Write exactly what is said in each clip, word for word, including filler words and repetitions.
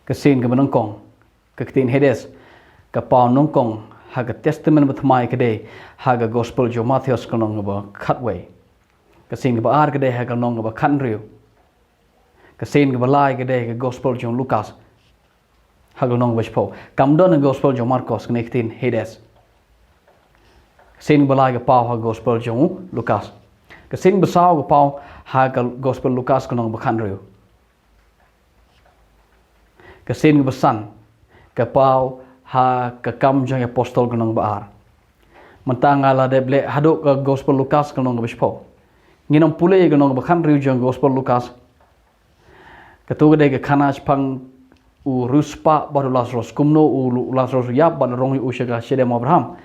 Ka sien kaba nyngkong, ka ktien Hades, ka paw nyngkong ha ka Testament Bathymmai ka dei ha ka Gospel jong u Mathaios ka lynnong kaba khatwei. Ka sien kaba ar ka dei ha ka lynnong kaba khathynriew. Ka sien kaba lai ka dei ha ka Gospel jong u Lukas ha ka lynnong kaba shiphew. Kam don ha ka Gospel jong u Markos kane ka ktien Hades. Ka sien kaba lai ka paw ha ka Gospel jong u Lukas. Ka sien kaba saw ka paw ha ka Gospel Lukas ka lynnong kaba khathynriew. Ka sien kaba san ka paw ha ka Kam jong ki Apostol ka lynnong kaba ar. Mynta nga la dep leh haduh ka Gospel Lukas ka lynnong kaba shiphew. Ngin ym pule ïa ka lynnong kaba khathynriew jong ka Gospel Lukas. Kato ka dei ka khana shaphang u riewspah bad u Lasarus. Kumno u Lu-, Lasarus u ïap bad la rung ïa u sha ka shadem u Abraham.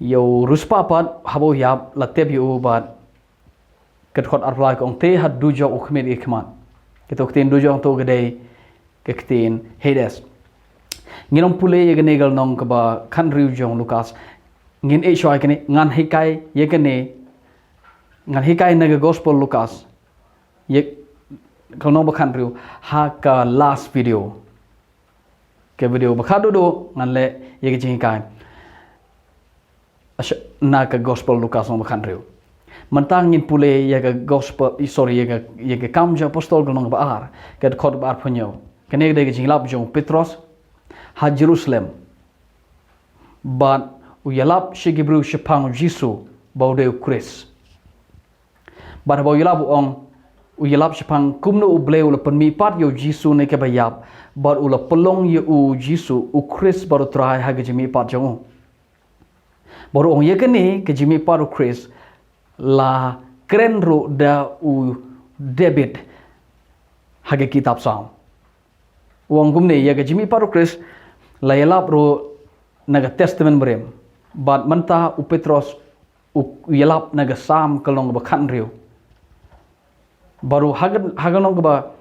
Ïa u riewspah pat haba u ïap la tep ïa u bad ka dkhot arphew lai ka ong te ha dujok u khmih ïa ka khmat. Kato ka ktien dujok to ka dei ka ktien Hades. Ngin ym pule ïa kane ka lynnong kaba khathynriew jong u Lukas. Ngin ïeh shuwa ïa kane, ngan hikai ïa kane, ngan hikai na ka Gospel Lukas ïa ka lynnong ba khathynriew ha ka last video. Ka video ba khatduh duh ngan leh ïa ka jinghikai na ka Gospel Lukas lynnong ba khathynriew. Mynta ngin pule ïa ka Gospel, sorry, ïa ka, ïa ka Kam jong ki Apostol ka lynnong ba ar, ka dkhot ba arphew hynñiew. Kane ka dei ka jingïalap jong u Petros ha Jerusalem. Bad u ïalap sha ki briew shaphang u Jisu ba u dei u Khrist. Bad haba u ïalap u ong, u ïalap shaphang kumno u Blei u la pynmihpat ïa u Jisu na kiba ïap, bad u la pynlong ïa u Jisu u Khrist bad u Trai ha ka jingmihpat jong u. Bad u ong ïa kane ka jingmihpat u Khrist la kren ruh da u David ha ka kitab Salm. U ong kumne, ïa ka jingmihpat u Khrist la ïalap ruh na ka Testament Barim. Bad mynta u Petros u, u ïalap na ka Salm ka lynnong ba khathynriew. Bad ruh ha ka, ha ka lynnong kaba,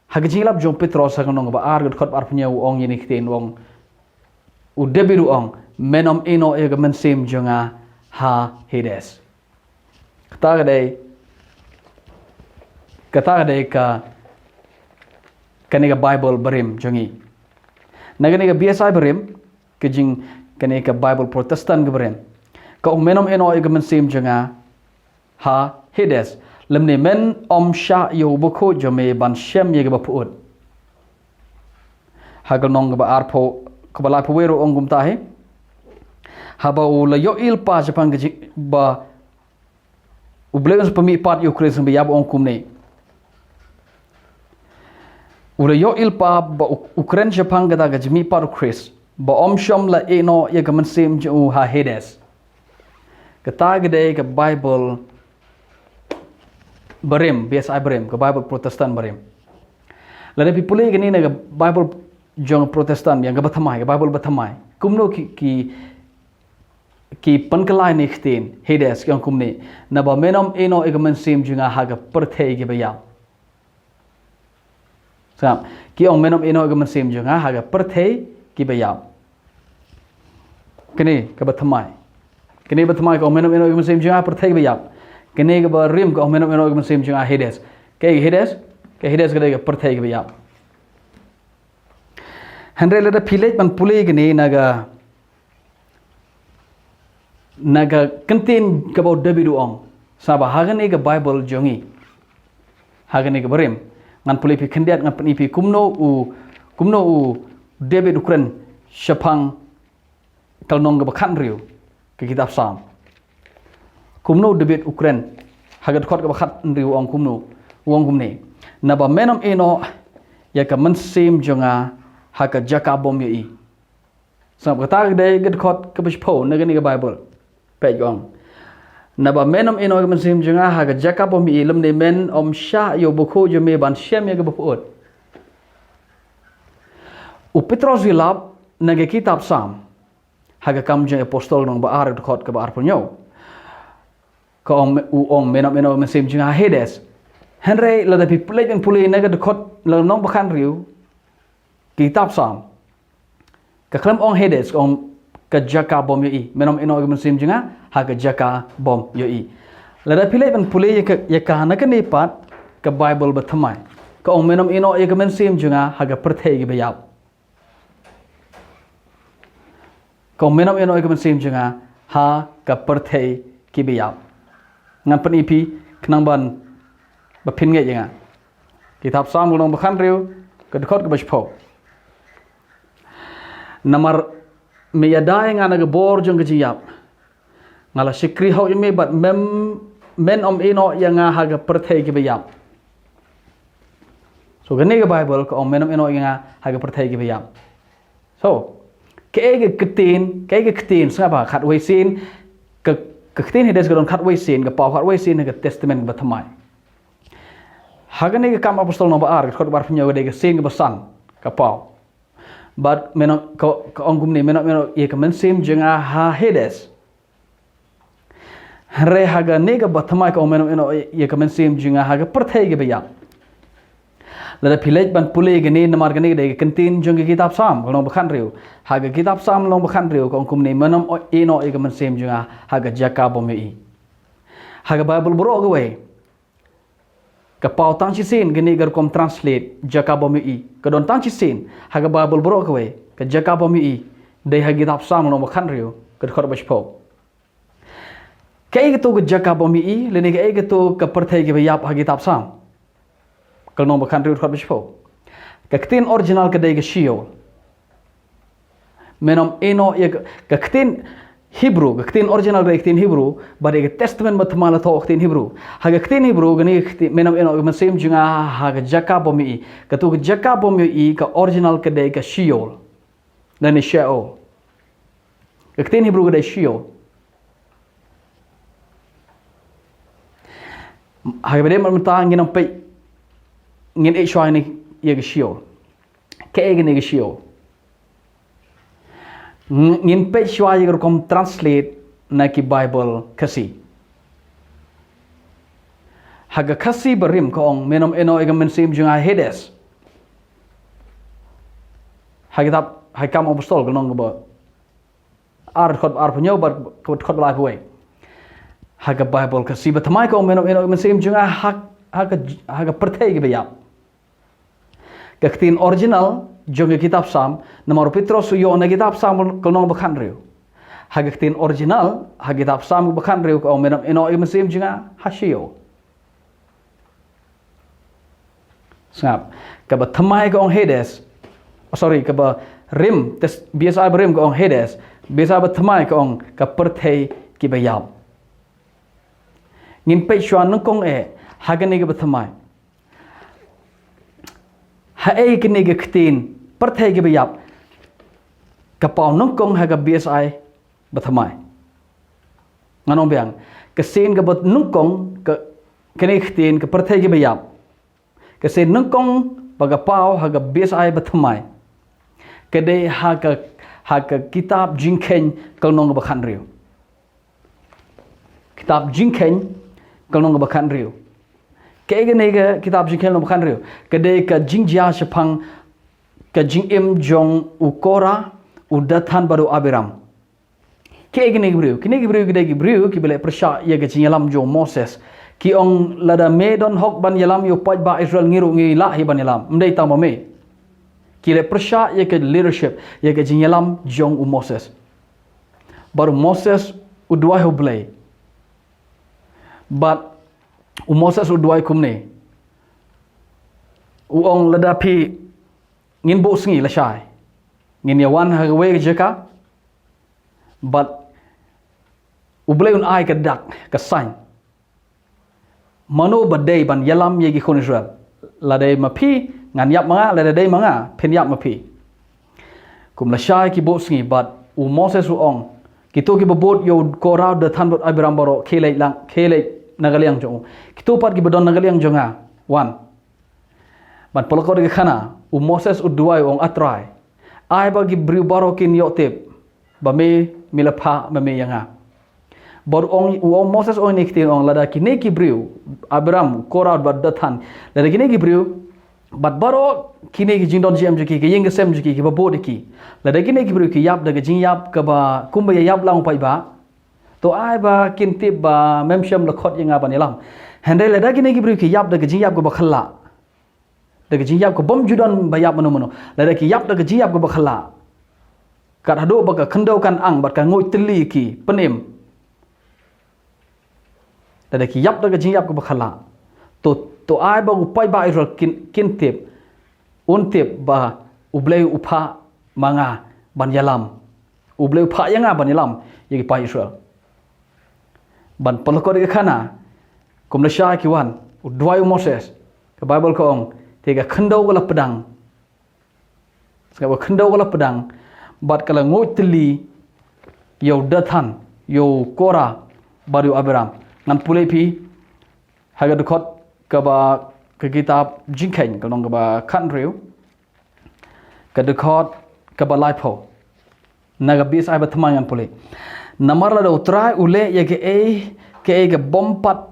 ha ka jingïalap jong u Petros ha ka lynnong kaba ar ka dkhot ba arphew hynñiew u ong ïa kine ki ktien, u ong, u David u ong, men ym ïehnoh ïa ka mynsiem jong nga ha Hades. Kata ka dei, kata ka dei ka, kane ka Baibl barim jong ngi. Na kane ka B S I barim, ka jing, kane ka Baibl Protestant ka barim, ka ong men ym ïehnoh ïa ka mynsiem jong nga ha Hades, lymne men ym shah ïa u bakhuid jong me ban shem ïa kaba pyut. Ha ka lynnong kaba arphew, kaba laiphew wei ruh ong kumta hi. Haba u la ïohi lypa shaphang ka jing, ba u Blei un sa pynmihpat ïa u Khrist na kiba ïap, u ong kumne. U la ïohi lypa ba u, u kren shaphang kata ka jingmihpat u Khrist, ba ym shym la ïehnoh ïa ka mynsiem jong u ha Hades. Kata ka dei ka Baibl barim, B S I barim, ka Baibl Protestant barim. Lada phi pule kane na ka Baibl jong Protestant, ïa ka bathymmai, ka Baibl bathymmai, kumno ki, ki, ki pynkylla ïa kine ki ktien Hades, ki ong kumne, naba men ym ïehnoh ïa ka mynsiem jong nga ha ka pyrthei kiba ïap. Sngap, ki ong men ym ïehnoh ïa ka mynsiem jong nga ha ka pyrthei kiba ïap. Kane ka bathymmai. Kane bathymmai ka ong men ym ïehnoh ïa ka mynsiem jong nga ha pyrthei kiba ïap. Kane ka barim ka ong men ym ïehnoh ïa ka mynsiem jong nga ha Hades. Kaei ka Hades? Ka Hades ka dei ka pyrthei kiba ïap. Hynrei lada phi leit ban pule kane na ka, na ka kyntien kaba u David u ong, sngap, ha kane ka Baibl jong ngi, ha kane ka barim, ngan pule ïa phi khyndiat, ngan pyni ïa phi kumno u, kumno u David u kren shaphang ka lynnong kaba khathynriew ka kitab Salm. Kumno u David u kren ha ka dkhot kaba khathynriew, u ong kumno, u ong kumne, naba men ym ïehnoh ïa ka mynsiem jong nga ha ka jaka bym ïohi. Sngap, kata ka dei ka dkhot kaba shiphew na kane ka Baibl. Peit ka ong, naba men ym ïehnoh ïa ka mynsiem jong nga ha ka jaka bym ïohi, lymne men ym shah ïa u bakhuid jong me ban shem ïa kaba pyut. U Petros u ïalap na ka kitab Salm ha ka Kam jong ki Apostol lynnong ba ar, dkhot kaba arphew hynñiew. Ka ong, u ong men ym ïehnoh ïa ka mynsiem jong nga ha Hades. Hynrei lada phi leit ban pule na ka dkhot, na ka lynnong ba khathynriew ka kitab Salm, ka khlem ong Hades, ka ong ka jaka bym ïohi, men ym ïehnoh ïa ka mynsiem jong nga ha ka jaka bym ïohi. Lada phi leit ban pule ïa ka, ïa ka na kane pat ka Baibl bathymmai, ka ong men ym ïehnoh ïa ka mynsiem jong nga ha ka pyrthei kiba ïap. Ka ong, men ym ïehnoh ïa ka mynsiem jong nga ha ka pyrthei kiba ïap. Ngan pyni phi khnang ban ba phin ngeit ïa nga. Kitab Salm ka lynnong ba khathynriew, ka dkhot kaba shiphew. Namar me ïada ïa nga na ka bor jong ka jingïap. Nga la shakri hok ïa me bad mem men ym ïehnoh ïa nga ha ka pyrthei kiba ïap. So kane ka Baibl ka ong men ym ïehnoh ïa nga ha ka pyrthei kiba ïap. So kaei ka ktien, kaei ka ktien, sngap ba khatwei sien, ka, ka ktien Hades ka don khatwei sien, ka paw khatwei sien ha ka Testament ba thymmai. Ha kane ka Kam Apostol lynnong ba ar, ka dkhot ba arphew hynñiew, ka dei ka sien kaba san, ka paw. Bad men ym, ka, ka ong kumne, men ym ïehnoh ïa ka mynsiem jong nga ha Hades. Hynrei ha kane kaba thymmai ka ong men ym ïehnoh ïa ka mynsiem jong nga ha ka pyrthei kiba ïap. Lada phi leit ban pule ïa kane, namar kane ka dei ka kyntien jong ka kitab Salm ka lynnong ba khathynriew. Ha ka kitab Salm lynnong ba khathynriew ka ong kumne, men ym ïehnoh ïa ka mynsiem jong nga ha ka jaka bym ïohi. Ha ka Baibl baroh kawei, ka paw tang shisien kane ka rukom translate, jaka bym ïohi. Ka don tang shisien ha ka Baibl baroh kawei, ka jaka bym ïohi, dei ha ka kitab Salm lynnong ba khathynriew, ka dkhot ba shiphew. Kaei kato ka jaka bym ïohi, lane kaei kato ka pyrthei kiba ïap ha ka kitab Salm ka lynnong ba khathynriew, dkhot ba shiphew? Ka ktien original ka dei ka Sheol. Men ym ïehnoh ïa ka, ka ktien Hebrew, ka ktien original ka dei ka ktien Hebrew, bad ïa ka Testament ba thymmai la thoh ka ktien Hebrew. Ha ka ktien Hebrew kane ka ktien, men ym ïehnoh ïa ka mynsiem jong nga ha ka jaka bym ïohi. Kato ka jaka bym ïohi, ka original ka dei ka Sheol. Lane Sheol. Ka ktien Hebrew ka dei Sheol. Ha kaba ïadei bad mynta ngin ym peit, ngin ïeit shuwa ïa ka Sheol. Kaei kane ka Sheol? Ng-, ngin peit shuwa ïa ka rukom translate na ki Baibl Khasi. Ha ka Khasi barim ka ong, men ym ïehnoh ïa ka mynsiem jong nga ha Hades. Ha kitab, ha Kam Apostol ka lynnong kaba ar, dkhot ba arphew hynñiew bad ka dkhot ba laiphew wei. Ha ka Baibl Khasi ba thymmai ka ong, men ym ïehnoh ïa ka mynsiem jong nga ha, ha ka, ha ka pyrthei kiba ïap. Ka ktien original jong ka kitab Salm, namar u Petros u ïoh na ka kitab Salm ka lynnong ba khathynriew. Ha ka ktien original ha ka kitab Salm ba khathynriew ka ong, men ym ïehnoh ïa ka mynsiem jong nga ha Sheol. Sngap, kaba thymmai ka ong Hades. Oh, sorry, kaba rim, tes-, B S I barim ka ong Hades, B S I ba thymmai ka ong ka pyrthei kiba ïap. Ngin peit shuwa nyngkong eh ha kane kaba thymmai. Haei kane ka ktien pyrthei kiba ïap ka paw nyngkong ha ka B S I ba thymmai? Ngan ong biang, ka sien kaba nyngkong ka, kane ka ktien ka pyrthei kiba ïap, ka sien nyngkong ba ka paw ha ka B S I ba thymmai, ka dei ha ka, ha ka kitab Jingkheiñ ka lynnong kaba khathynriew. Kitab Jingkheiñ ka lynnong kaba khathynriew. Kaei kane ka kitab Jingkheiñ lynnong kaba khathynriew? Ka dei ka jingjia shaphang ka jingim jong u Korah, u Dathan bad u Abiram. Kaei kine ki briew? Kine ki briew ki dei ki briew kiba leh pyrshah ïa ka jingïalam jong u Moses. Ki ong, lada me don hok ban ïalam ïa u paidbah Israel, ngi ruh ngi lah hi ban ïalam. Ym dei tang ba me. Ki leh pyrshah ïa ka leadership, ïa ka jingïalam jong u Moses. Bad u Moses u duwai ha U Blei. Bad u Moses u duwai kumne. U ong, lada phi, ngin buh sngi lashai, ngin ïa wan ha kawei ka jaka. Bad U Blei un ai ka dak, ka sign. Mano ba dei ban ïalam ïa ki khun Israel? Lada ma phi, ngan ïap ma nga, lada dei ma nga, phin ïap ma phi. Kum lashai ki buh sngi bad u Moses u ong, kito kiba bud ïa u Korah, Dathan bad Abiram baroh, khie leit lang, khie leit na ka liang jong u. Kito pat kiba don na ka liang jong nga, wan. Bad pyrkhat ïa ka khana, u Moses u duwai u ong, A Trai, ai ba ki briew baroh kin ïoh tip ba me, me la phah ma me ïa nga. Bad u ong, u ong, Moses u ong ïa kine ki ktien, u ong, lada kine ki briew, Abiram, Korah bad Dathan, lada kine ki briew bad baroh kine ki jingdon jingem jong ki, ki ïing ki sem jong ki, kiba bud ïa ki, lada kine ki briew ki ïap da ka jingïap kaba kumba ïa ïap lang u paidbah, to ai ba kin tip ba mem shym la khot ïa nga ban ïalam. Hynrei lada kine ki briew ki ïap da ka jingïap kaba khyllah, da ka jingïap ka bym ju don ba ïap mano mano, lada ki ïap da ka jingïap kaba khyllah, Kat haduh ba ka khyndew kan ang bad ka nguid tylli ïa ki, pynim. Da da ki ïap da ka jingïap kaba khalah. To, to ai ba u paidbah Israel kin, kin tip, un tip ba U Blei u phah ma nga ban ïalam. U Blei u phah ïa nga ban ïalam ïa ki paid Israel. Ban pynlyngkot ïa ka khana, kum lashai ki wan, u duwai u Moses, ka Baibl ka ong, te ka khyndew ka la pdang. Sngap, ka khyndew ka la pdang, bad ka la nguid tylli ïa u Dathan, ïa u Korah, bad ïa u Abiram. Ngan pule ïa phi ha ka dkhot kaba, ka kitab Jingkheiñ, ka lynnong kaba khathynriew, ka dkhot kaba laiphew. Na ka B S I ba thymmai ngan pule. Namar lada U Trai u leh ïa kaei kaei ka bym pat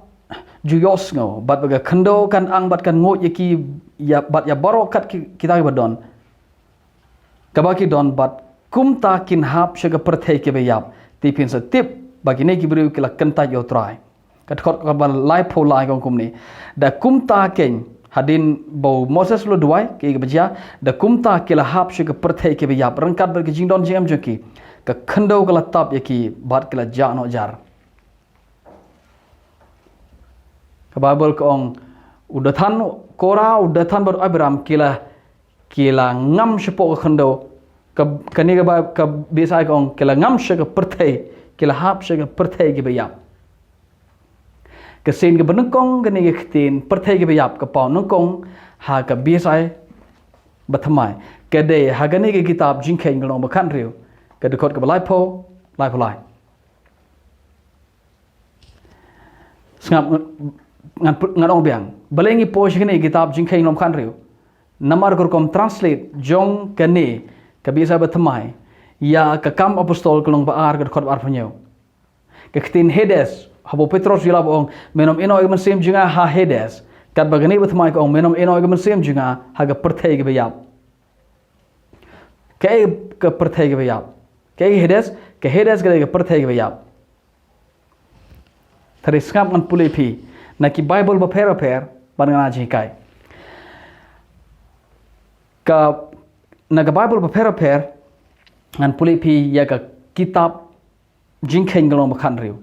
ju ïohsngew, bad ba ka khyndew kan ang bad kan nguid ïa ki, ïa, bad ïa baroh kat ki, kita kiba don, kaba ki don, bad kumta kin hap sha ka pyrthei kaba ïap. Te phin sa tip ba kine ki briew ki la kyntait ïa U Trai. Ka dkhot kaba laiphew lai ka ong kumne. Da kumta keiñ, hadien ba u Moses u la duwai, kaei kaba jia, da kumta ki la hap sha ka pyrthei kaba ïap, ryngkat bad ka jingdon jingem jong ki. Ka khyndew ka la tap ïa ki, bad ki la jah noh jar. Ka Baibl ka ong, u Dathan, Korah, u Dathan bad u Abiram ki la, ki la ngam shapoh ka khyndew. Ka, kane ka Bai-, ka B S I ka ong, ki la ngam sha ka pyrthei, ki la hap sha ka pyrthei kaba ïap. Ka sien kaba nyngkong kane ka ktien pyrthei kaba ïap ka paw nyngkong ha ka B S I ba thymmai. Ka dei ha kane ka kitab Jingkheiñ ka lynnong ba khathynriew, ka dkhot kaba laiphew, laiphew lai. Sngap, ngan, ngan ong biang. Balei ngi poi sha kane ka kitab Jingkheiñ lynnong ba khathynriew? Namar ka rukom translate jong kane ka B S I ba thymmai ïa ka Kam Apostol ka lynnong ba ar, ka dkhot ba arphew hynñiew. Ka ktien Hades, haba u Petros u ïalap u ong, men ym ïehnoh ïa ka mynsiem jong nga ha Hades. Katba kane ba thymmai ka ong, men ym ïehnoh ïa ka mynsiem jong nga ha ka pyrthei kaba ïap. Kaei ka pyrthei kaba ïap? Kaei ka Hades? Ka Hades ka dei ka pyrthei kaba ïap. Te sngap, ngan pule ïa phi na ki Baibl bapher bapher, bad ngan ai jinghikai. Ka, na ka Baibl bapher bapher, ngan pule ïa phi ïa ka kitab Jingkheiñ ka lynnong ba khathynriew.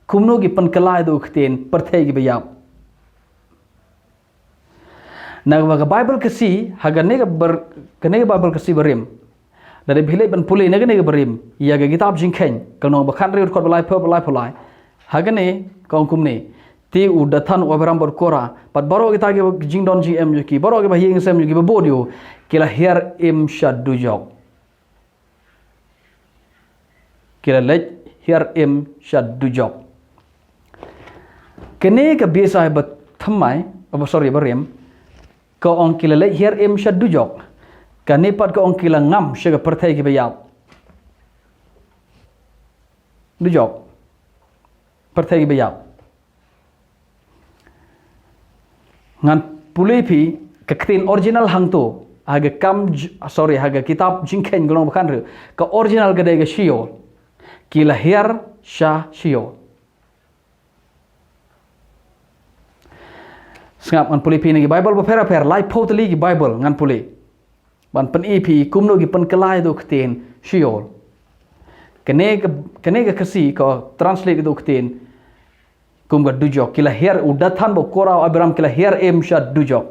Kumno ki pynkylla ïa ka ktien pyrthei kaba ïap? Na kaba ka Baibl Khasi, ha kane ka bar-, kane ka Baibl Khasi barim. Lada phi leit ban pule na kane ka barim ïa ka kitab Jingkheiñ ka lynnong ba khathynriew, dkhot ba laiphew, ba laiphew lai. Ha kane ka ong kumne. Te u Dathan, u Abiram bad u Korah, bad baroh kita ki jingdon jingem jong ki, baroh kiba ha ïing ha sem jong ki, ba bun ïa u, ki la hiar im sha dujok. Ki la leit hiar im sha dujok. Kane ka B S I ba thymmai, oh, sorry, barim, ka ong ki la leit hiar im sha dujok. Kane pat ka ong ki la ngam sha ka pyrthei kaba ïap. Dujok. Pyrthei kaba ïap. Ngan pule ïa phi ka ktien original hangto, ha ka Kam J-, sorry, ha ka kitab Jingkheiñ ka lynnong ba khathynriew. Ka original ka dei ka Sheol. Ki la hiar sha Sheol. Sngap, ngan pule ïa phi na ki Baibl bapher bapher, laiphew tylli ki Baibl ngan pule. Ban pyni ïa phi kumno ki pynkylla ïa ka ktien Sheol. Kane ka, kane ka Khasi ka translate ïa ka ktien kum ka dujok. Ki la hiar, u Dathan bad u Korah, u Abiram, ki la hiar im sha dujok.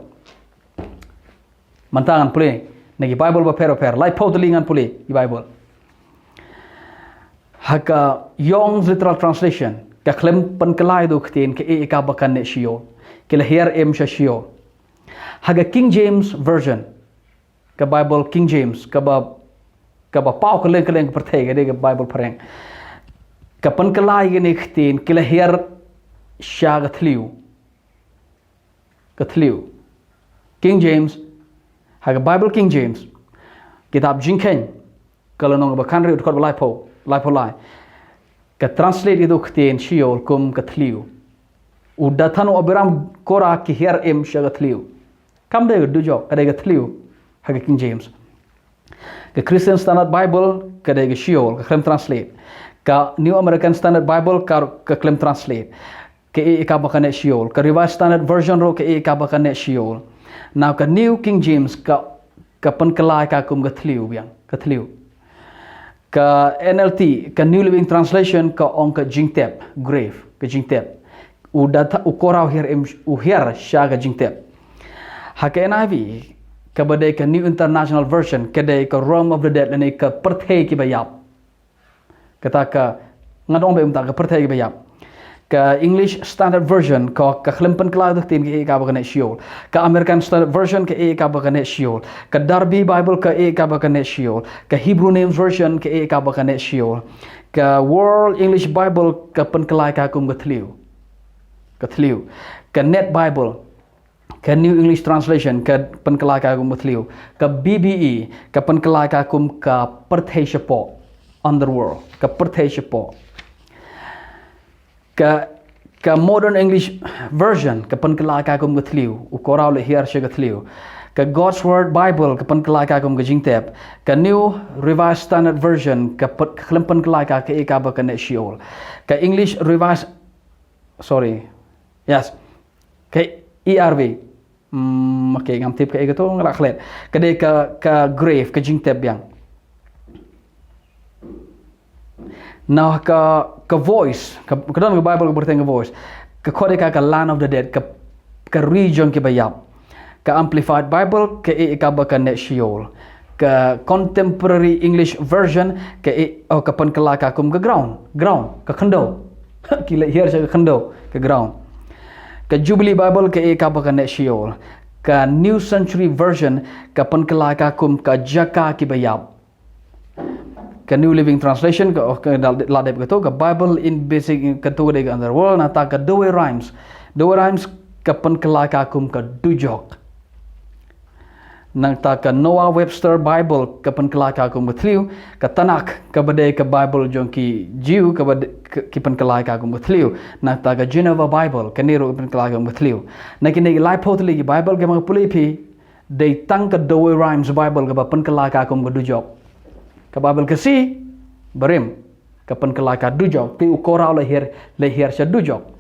Mynta ngan pule na ki Baibl bapher bapher, laiphew tylli ngan pule ki Baibl. Ha ka Young's Literal Translation, ka khlem pynkylla ïa ka ktien kaei kaba kan leh Sheol. Ki la hiar im sha Sheol. Ha ka King James Version, ka Baibl King James, kaba, kaba paw kylleng kylleng ka pyrthei, ka dei ka Baibl phareng. Ka pynkylla ïa kane ka ktien, ki la hiar sha ka thliew. Ka thliew. King James, ha ka Baibl King James, kitab Jingkheiñ, ka lynnong ba khathynriew, dkhot ba laiphew, laiphew lai. Ka translate ïa ka ktien Sheol kum ka thliew. U Dathan, u Abiram, Korah ki hiar im sha ka thliew. Kam dei ka dujok, ka dei ka thliew, ha ka King James. Ka Christian Standard Bible ka dei ka Sheol, ka khlem translate. Ka New American Standard Bible ka, ka khlem translate. Kaei kaba kan leh Sheol. Ka Revised Standard Version ruh kaei kaba kan leh Sheol. Now ka New King James ka, ka pynkylla ïa ka kum ka thliew biang, ka thliew. Ka N L T, ka New Living Translation, ka ong ka jingtep, grave, ka jingtep. U da tha-, u kora u hiar im, u hiar sha ka jingtep. Ha ka N I V, kaba dei ka New International Version, ka dei ka realm of the dead, lane ka pyrthei kiba ïap. Kata ka, nga dang ong beit mynta, ka pyrthei kiba ïap. Ka English Standard Version, ka, ka khlem pynkylla ktien, ka ïeh ïa ka ba ka neh Sheol. Ka American Standard Version, ka ïeh ïa ka ba ka neh Sheol. Ka Darby Bible, ka ïeh ïa ka ba ka neh Sheol. Ka Hebrew Names Version, ka ïeh ïa ka ba ka neh Sheol. Ka World English Bible, ka pynkylla ïa ka kum ka thliew. Ka thliew. Ka Net Bible, ka New English Translation, ka pynkylla ïa ka kum ka thliew. Ka B B E, ka pynkylla ïa ka kum ka pyrthei shapoh. Underworld, ka pyrthei shapoh. Ka, ka Modern English Version, ka pynkylla ïa ka kum ka thliew. U kora u la hiar sha ka thliew. Ka God's Word Bible, ka pynkylla ïa ka kum ka jingtep. Ka New Revised Standard Version, ka pyn-, ka khlem pynkylla ïa ka, ka ïeh ïa ka ba ka neh Sheol. Ka English Revised, sorry. Yes. Ka E R V. Hmm, okay, ngam tip kaei kato, nga la klet. Ka dei ka, ka grave, ka jingtep biang. Now, ka, ka Voice, ka, ka don ka Bible ka pyrthei ka Voice. Ka khot ïa ka ka Land of the Dead, ka, ka ri jong kiba ïap. Ka Amplified Bible, ka ïeh ïa ka ba ka neh Sheol. Ka Contemporary English Version, ka ïeh, oh, ka pynkylla ïa ka kum ka ground, ground, ka khyndew. Ki la hiar sha ka khyndew, ka ground. Ka Jubilee Bible, ka ïeh ïa ka ba ka neh Sheol. Ka New Century Version, ka pynkylla ïa ka kum ka jaka kiba ïap. Ka New Living Translation, ka, oh, ka la, la dep kato, ka Bible in Basic, kato ka dei ka Underworld, nangta ka Douay-Rheims. Douay-Rheims, ka pynkylla ïa ka kum ka dujok. Nangta ka Noah Webster Bible, ka pynkylla ïa ka kum ka thliew, ka Tanakh, kaba dei ka Bible jong ki Jiw, kaba dei, ka, ki pynkylla ïa ka kum ka thliew. Nangta ka Geneva Bible, kane ruh ka pynkylla ïa ka kum ka thliew. Na kine ki laiphew tylli ki Bible, kiba nga pule ïa phi, dei tang ka Douay-Rheims Bible kaba pynkylla ïa ka kum ka dujok. Ka Bible Khasi, barim, ka pynkylla ïa ka dujok, te u kora u la hiar, la hiar sha dujok.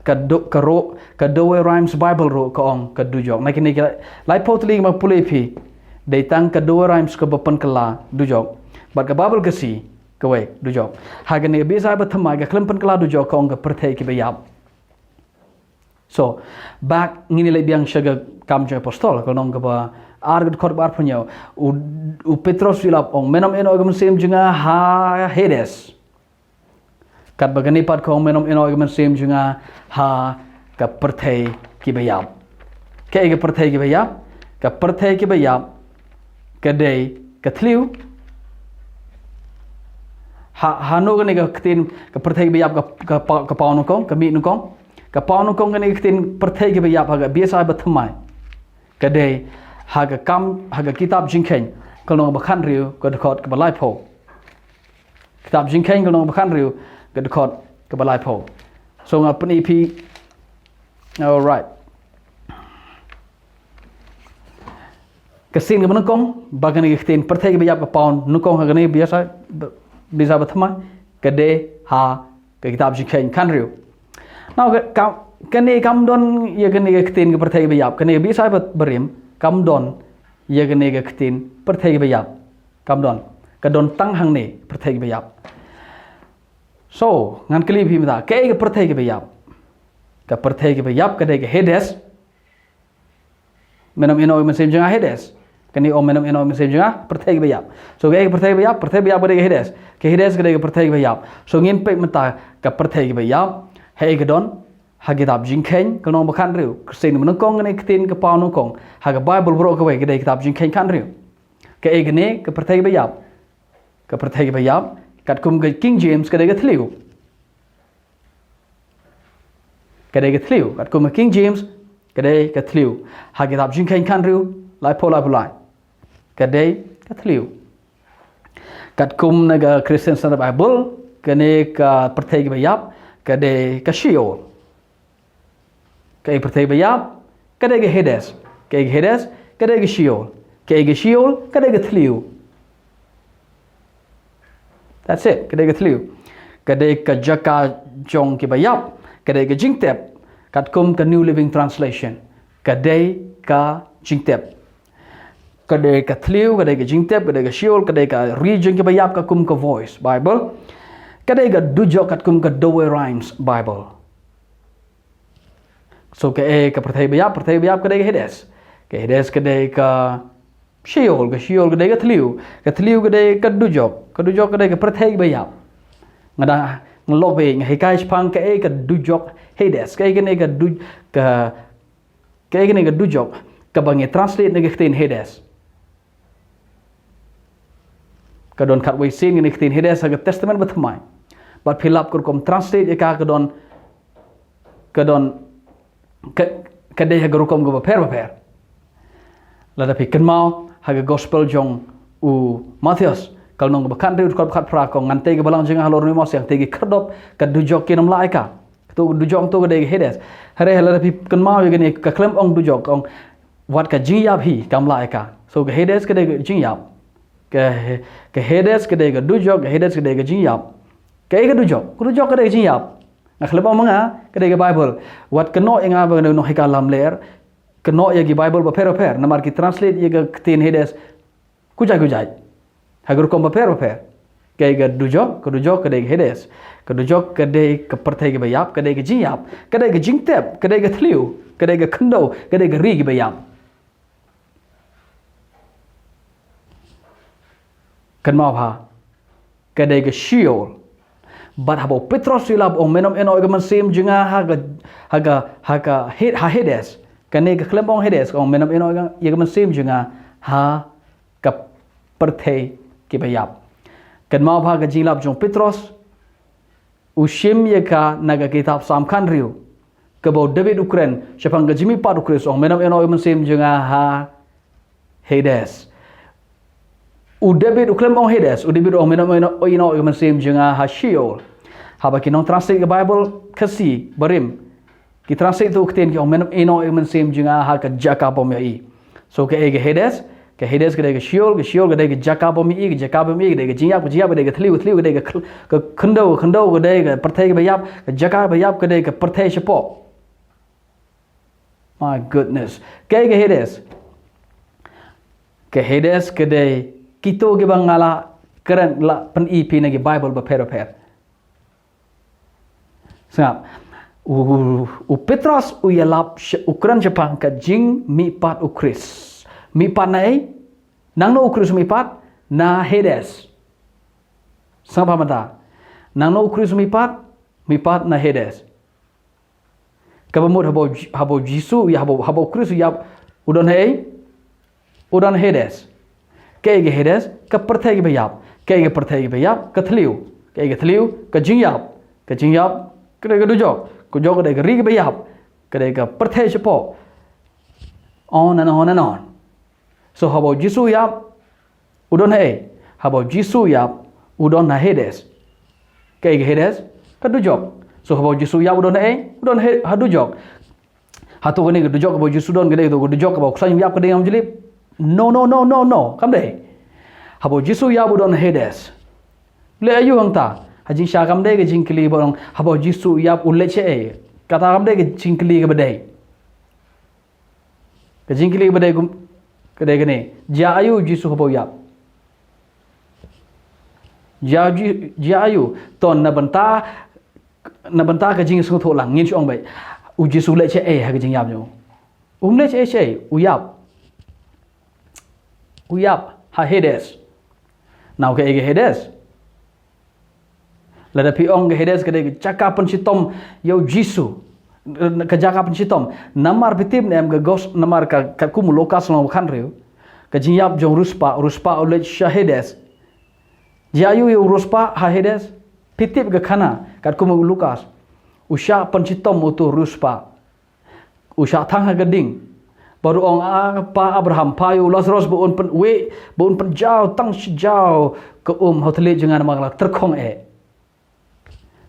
Ka Do-, ka ruh, ka Douay-Rheims Bible ruh ka ong ka dujok. Na kine ki laiphew tylli kiba nga pule ïa phi, dei tang ka Douay-Rheims kaba pynkylla dujok. Bad ka Bible Khasi, kawei, dujok. Ha kane ka B S I bathymmai, ka khlem pynkylla dujok, ka ong ka pyrthei kiba ïap. So, bad ngin ïa leit biang sha ka Kam Jong Apostol, ka lynnong kaba ar, ka dkhot ba arphew hynñiew. U, u Petros u ïalap, ong, "Men ym ïehnoh ïa ka mynsiem jong nga ha Hades. Katba kane pat ka ong, men ym ïehnoh ïa ka mynsiem jong nga ha ka pyrthei kiba ïap." Kaei ka pyrthei kiba ïap? Ka pyrthei kiba ïap, ka dei ka thliew. Ha, hano kane ka ktien ka pyrthei kiba ïap ka, ka paw, ka paw nyngkong, ka mih nyngkong? Ka paw nyngkong kane ka ktien pyrthei kiba ïap ha ka B S I bathymmai, ka dei ha ka Kam, ha ka kitab Jingkheiñ, ka lynnong ba khathynriew, ka dkhot kaba laiphew. Kitab Jingkheiñ, ka lynnong ba khathynriew, ka dkhot kaba laiphew. So nga pyni ïa phi. Alright. Ka sien kaba nyngkong ba kane ka ktien pyrthei kiba ïap ka paw nyngkong ha kane ka B S I, B S I bathymmai, ka dei ha ka kitab Jingkheiñ khathynriew. Now, ka, ka, kane kam don ïa kane ka ktien ka pyrthei kiba ïap, kane ka B S I ba, barim, kam don ïa kane ka ktien pyrthei kiba ïap. Kam don. Ka don tang hangne, pyrthei kiba ïap. So, ngan kylli ïa phi mynta, kaei ka pyrthei kiba ïap? Ka pyrthei kiba ïap ka dei ka Hades. Men ym ïehnoh ïa ka mynsiem jong nga ha Hades. Kane ong men ym ïehnoh ïa ka mynsiem jong nga, pyrthei kiba ïap. So, kaei ka pyrthei kiba ïap? Pyrthei kiba ïap ka dei ka Hades. Ka Hades ka dei ka pyrthei kiba ïap. So, ngin peit mynta ka pyrthei kiba ïap, haei ka don ha kitab Jingkheiñ, ka lynnong ba khathynriew. Ka sien kaba nyngkong kane ka ktien ka paw nyngkong. Ha ka Bible baroh kawei, ka dei kitab Jingkheiñ khathynriew. Kaei kane ka pyrthei kiba ïap? Ka pyrthei kiba ïap, katkum ka King James, ka dei ka thliew. Ka dei ka thliew. Katkum ka King James, ka dei ka thliew. Ha kitab Jingkheiñ khathynriew, laiphew, laiphew lai, ka dei ka thliew. Katkum na ka Christian Standard Bible, kane ka pyrthei kiba ïap, ka dei ka Sheol. Kaei ka pyrthei ba ïap? Ka dei ka Hades. Kaei ka Hades? Ka dei ka Sheol. Kaei ka Sheol? Ka dei ka thliew. That's it. Ka dei ka thliew. Ka dei ka jaka jong kiba ïap. Ka dei ka jingtep. Katkum ka New Living Translation, ka dei ka jingtep. Ka dei ka thliew, ka dei ka jingtep, ka dei ka Sheol, ka dei ka ri jong kiba ïap katkum ka Voice Bible. Ka dei ka dujok katkum ka Douay Rheims Bible. So kaei ka pyrthei ba ïap? Pyrthei ba ïap ka dei ka Hades. Ka Hades ka dei ka Sheol, ka Sheol ka dei ka thliew. Ka thliew ka dei ka dujok, ka dujok ka dei ka pyrthei ba ïap. Nga dang, nga lok ba nga hikai shaphang kaei ka dujok Hades. Kaei kane ka duj-, ka, kaei kane ka dujok kaba ngi translate na ka ktien Hades. Ka don khatwei sien kane ka ktien Hades ha ka Testament Bathymmai. Bad phi lap ka rukom translate ïa ka, ka don, ka don, ka, ka dei ha ka rukom kaba pher bapher. Lada phi kynmaw ha ka Gospel jong u Mathaios, ka lynnong kaba khathynriew, dkhot khatphra, ka ong, "Ngan tei ka balang jong nga halor u mawsiang, te ki khyrdop ka dujok kin ym lah ïa ka." Kato ka dujok to ka dei ka Hades. Hynrei lada phi kynmaw ïa kane, ka khlem ong dujok, ka ong, "Wat ka jingïap hi kam lah ïa ka." So ka Hades ka dei ka jingïap. Ka, ka Hades ka dei ka dujok, ka Hades ka dei ka jingïap. Kaei ka dujok? Ka dujok ka dei ka jingïap. Nga khlem ong ma nga, ka dei ka Bible. Wat kynnoh ïa nga ba nga nonghikai lamler. Kynnoh ïa ki Bible bapher bapher, namar ki translate ïa ka ktien Hades kujai kujai, ha ka rukom bapher bapher. Kaei ka dujok? Ka dujok ka dei ka Hades. Ka dujok ka dei ka pyrthei kiba ïap, ka dei ka jingïap, ka dei ka jingtep, ka dei ka thliew, ka dei ka khyndew, ka dei ka ri kiba ïap. Kynmaw bha, ka dei ka Sheol. Bad haba u Petros u ïalap, ong, "Men ym ïehnoh ïa ka mynsiem jong nga ha ka, ha ka, ha ka He-, ha Hades." Kane ka khlem ong Hades, ka ong, "Men ym ïehnoh ïa ka mynsiem jong nga ha ka pyrthei kiba ïap." Kynmaw bha ka jingïalap jong u Petros, u shim ïa ka na ka kitab Salm khathynriew, kaba u David u kren shaphang ka jingmihpat u Khrist, ong, "Men ym ïehnoh ïa ka mynsiem jong nga ha Hades." U David u khlem ong Hades, u David u ong, "Men ym ïehnoh ïa ka mynsiem jong nga ha Sheol." Haba ki nongtranslate ka Bible Khasi barim ki translate ïa ka ktien, ki ong, "Men ym ïehnoh ïa ka mynsiem jong nga ha ka jaka bymïaid." So kaei ka Hades? Ka Hades ka dei ka Sheol, ka Sheol ka dei ka jaka bymïaid, ka jaka bymïaid ka dei ka jingïap, ka jingïap ka dei ka thliew, ka thliew ka dei ka khl-, ka khyndew, ka khyndew ka dei ka pyrthei kaba ïap, ka jaka ba ïap ka dei ka pyrthei shapoh. My goodness. Kaei ka Hades? Ka Hades ka dei kito kiba nga la kren, la pyni ïa phi na ki Bible bapher bapher. Sngap. U, u Petros u ïalap sh-, u kren shaphang ka jingmihpat u Khrist. Mihpat na ei? Nangno u Khrist u mihpat? Na Hades. Sngap bha mynta. Nangno u Khrist u mihpat? Mihpat na Hades. Kaba mut haba u J-, haba u Jisu, ïa, haba, haba u Khrist u ïap, u don ha ei? U don Hades. Kaei ka Hades? Ka pyrthei kaba ïap. Kaei ka pyrthei kaba ïap? Ka thliew. Kaei ka thliew? Ka jingïap. Ka jingïap ka dei ka dujok. Ka dujok ka dei ka ri kaba ïap. Ka dei ka pyrthei shapoh. On and on and on. So haba u Jisu u ïap, u don ha ei? Haba u Jisu u ïap, u don ha Hades. Kaei ka Hades? Ka dujok. So haba u Jisu u ïap, u don ha ei? U don ha, ha dujok. Hato kane ka dujok kaba u Jisu u don ka dei kato ka dujok kaba u khlaiñ u ïap ka dei ngam jylliew? No, no, no, no, no. Kam dei. Haba u Jisu u ïap u don Hades. Leh aïu hangta? Ha jingshisha kam dei ka jingkylli ba ong haba u Jisu u ïap u leit shaei. Kata kam dei ka jingkylli kaba dei. Ka jingkylli kaba dei kum, ka dei kane. Jia aïu u Jisu haba u ïap? Jia ji-, jia aïu? To na bynta, na bynta ka jingsngewthuh lang, ngin shu ong beit, u Jisu u leit shaei ha ka jingïap jong u? Um leit shaei shaei, u ïap. U ïap ha Hades. Now kaei ka Hades? Lada phi ong ka Hades ka dei ka jaka pynshitom ïa u Jisu, ka jaka pynshitom. Namar phi tip ne em ka gos-, namar ka, katkum u Lukas lynnong ba khathynriew, ka jingïap jong u riewspah, u riewspah u leit sha Hades. Jia aïu ïa u riewspah ha Hades? Phi tip ka khana, katkum u Lukas. U shah pynshitom uto u riewspah. U shah thang ha ka ding. Bad u ong, "A Pa Abraham, phah ïa u Lasaros ba un pyn-, wei, ba un pynjaw tang shi jaw ka um ha u thylliej jong nga namar nga la tyrkhong eh."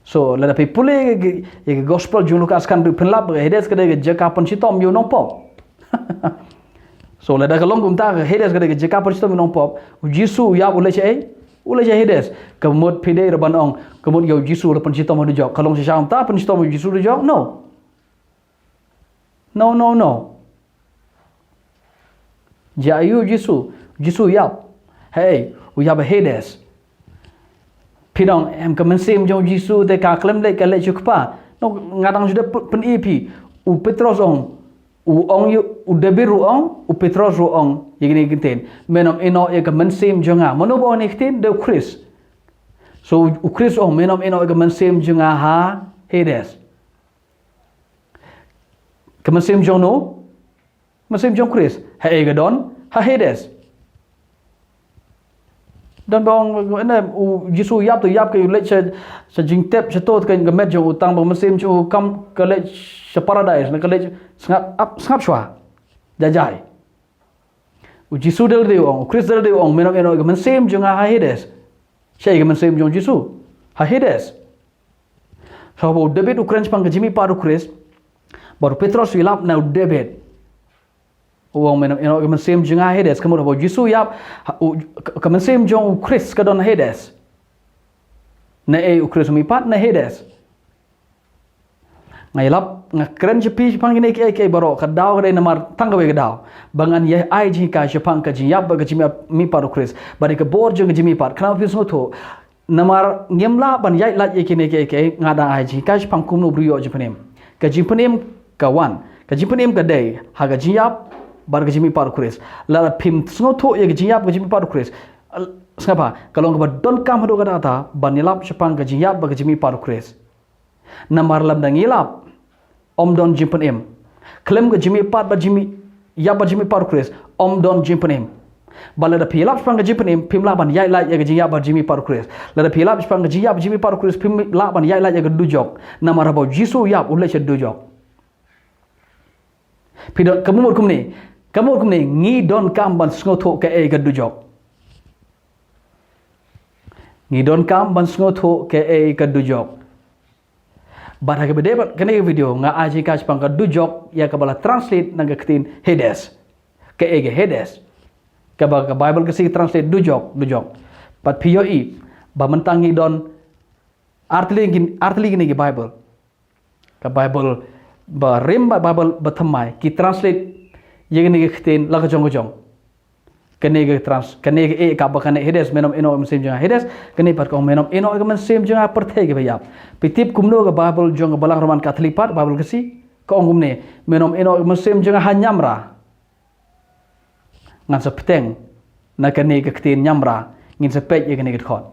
So lada phi pule ïa ka, ïa ka gospel jong u Lukas khathynriew phin lap ba ka Hades ka dei ka jaka pynshitom ïa u nongpop. So lada ka long kumta, ka Hades ka dei ka jaka pynshitom ïa u nongpop, u Jisu u ïap u leit shaei? U leit sha Hades. Ka mut phi dei ruh ban ong, ka mut ïa u Jisu la pynshitom ha dujok. Ka long shisha kumta pynshitom ïa u Jisu ha dujok? No. No, no, no. Jia aïu Jisu? Jisu ïap. Hei, u ïap ha Hades. Phi ong em ka mynsiem jong Jisu te ka khlem leh ka leh sha u Kpa. No, nga dang ju da pyn-i phi. U Petros ong, u ong ïa u David ruh ong, u Petros ruh ong ïa kine ki ktien. Men ym ïehnoh ïa ka mynsiem jong nga. Mano ba ong ïa ki ktien? Da u Khrist. So u Khrist ong, men ym ïehnoh ïa ka mynsiem jong nga ha Hades. Ka mynsiem jong no? Mynsiem jong u Khrist. Haei ka don? Ha Hades. Don ba ong, ne, u Jisu ïap to ïap ka, u leit sha, sha jingtep sha to ka, ka met jong u, tang ba mynsiem jong u kam ka leit sha paradise, ne ka leit sngap, ap, sngap shuwa. Jajai. U Jisu da lade u ong, u Khrist da lade u ong, men ym ïehnoh ïa ka mynsiem jong nga ha Hades. Shaei ka mynsiem jong u Jisu? Ha Hades. Haba u David u kren shaphang ka jingmihpat u Khrist, bad u Petros u ïalap na u David. U ong, men ym ïehnoh ïa ka mynsiem jong nga ha Hades. Ka mut haba u Jisu u ïap, ha, u, ka, ka mynsiem jong u Khrist ka don ha Hades. Naei u Khrist u mihpat? Na Hades. Nga ïalap, nga kren sha phi shaphang kine kiei kiei baroh, ka daw ka dei namar tang kawei ka daw. Ba ngan ïa ai jinghikai shaphang ka jingïap bad ka jingmihpat u Khrist. Bad ïa ka bor jong ka jingmihpat, khnang phin sngewthuh. Namar ngim lah ban ïaid lait ïa kine kiei kiei, nga dang ai jinghikai shaphang kumno u briew u ïoh jingpynim. Ka jingpynim ka wan. Ka jingpynim ka dei ha ka jingïap bad ka jingmihpat u Khrist. Lada phim sngewthuh ïa ka jingïap, ka jingmihpat u Khrist, sngap ha, ka long kaba donkam haduh katta katta ban ïalap shaphang ka jingïap bad ka jingmihpat u Khrist. Namar lada ngim ïalap, ym don jingpynim. Khlem ka jingmihpat bad jingmih, ïap bad jingmihpat u Khrist, ym don jingpynim. Bad lada phi ïalap shaphang ka jingpynim, phim lah ban ïaid lait ïa ka jingïap bad jingmihpat u Khrist. Lada phi ïalap shaphang ka jingïap bad jingmihpat u Khrist, phim lah ban ïaid lait ïa ka dujok. Namar haba u Jisu u ïap, u leit sha dujok. Phi don, ka mut kumne, ka mut kumne, ngi donkam ban sngewthuh kaei ka dujok. Ngi donkam ban sngewthuh kaei ka dujok. Bad ha kaba dei bad kane ka video nga ai jinghikai shaphang ka dujok, ïa kaba la translate na ka ktien Hades. Kaei ka Hades? Kaba ka Bible Khasi ka translate dujok, dujok. Bad phi ïohi ba mynta ngi don artylli ki, artylli kine ki Bible. Ka Bible barim bad Bible bathymmai ki translate ïa kine ki ktien la ka jong ka jong. Kane ka trans, kane ka, eh, kaba kane Hades, men ym ïehnoh ïa ka mynsiem jong nga ha Hades, kane pat ka ong men ym ïehnoh ïa ka mynsiem jong nga ha pyrthei kaba ïap. Phi tip kumno ka Bible jong ka Balang Roman Catholic pat, Bible Khasi, ka ong kumne, men ym ïehnoh ïa ka mynsiem jong nga ha ñiamra. Ngan sa bteng na kane ka ktien ñiamra, ngin sa peit ïa kane ka dkhot.